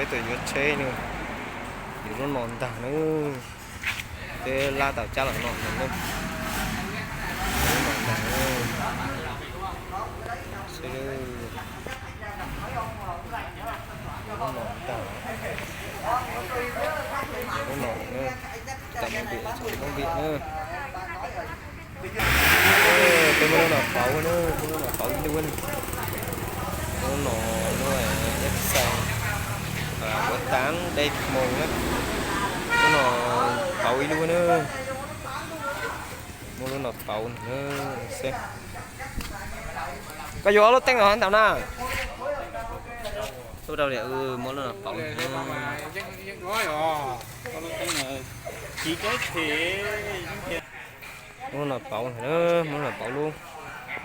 Peb tuaj yuav tsheb no, yuav lub no ntag na. Peb lab tau cab los no ntag na. Lub no ntag na. Seb, lub no ntag. Lub no na. Tam mus pem txog lub viam na. Peb muab lub no pauv na, muab lub no pauv ib lub na. Lub no, lub ib xees, buav tav dej moos na. Lub no pauv ib lub na. Muab lub no pauv na, seb. Koj yuav ob lub teeb no ntau na. Tub rau li, muab lub no pauv na. Muab lub no pauv na, muab lub no pauv lub.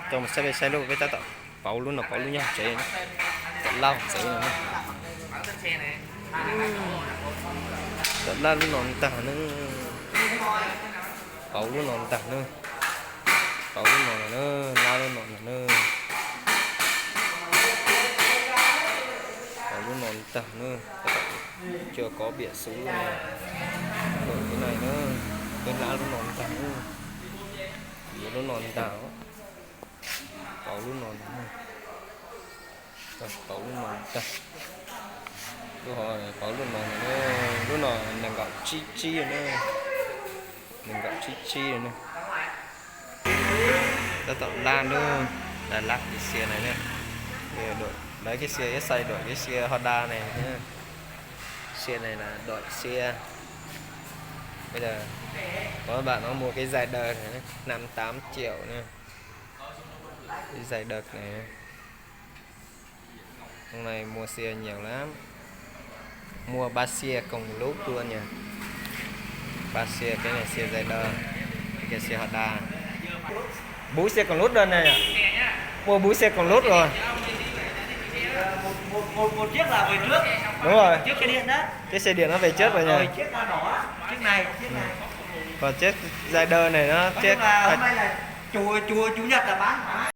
Coj mus saib, saib lub peb tab tom pauv lub no pauv lub nyob tsev, tom laj tsev no. Tom laj lub no ntag na. Pauv lub no ntag na. Pauv lub no na, lab lub no ntag na. Pauv lub no ntag na. Cua kov piam xub lub no. Lub no na, peb lab lub no ntag na. Yuav lub no ntag. Pauv lub no ntag. Pauv lub no ntag. Lub, pauv lub no, lub no nees nkaum tsib tsib na. Nees nkaum tsib tsib na. Tab tom lab lub, lab kev xia na. Lawv kev xia ib xais duam kev xia Honda na. Xia na, duam xia. Bây giờ có bạn nó mua cái dây đờ này, năm tám triệu nha. Cái dây đợt này. Hôm nay mua xe nhiều lắm. Mua ba xe cùng lúc luôn nha. Ba xe, cái này xe dây đờ, cái kia xe Honda. Bốn xe cùng lúc luôn này nhỉ? Mua bốn xe cùng lúc rồi. Một, một, một chiếc là về trước. Đúng rồi. Chiếc xe điện đó. Cái xe điện nó về trước rồi nha. Ờ, chiếc đỏ, chiếc này, chiếc này. Còn chiếc dây đờ này nó, nói chung là hôm nay là chủ, chủ, chủ nhật là bán.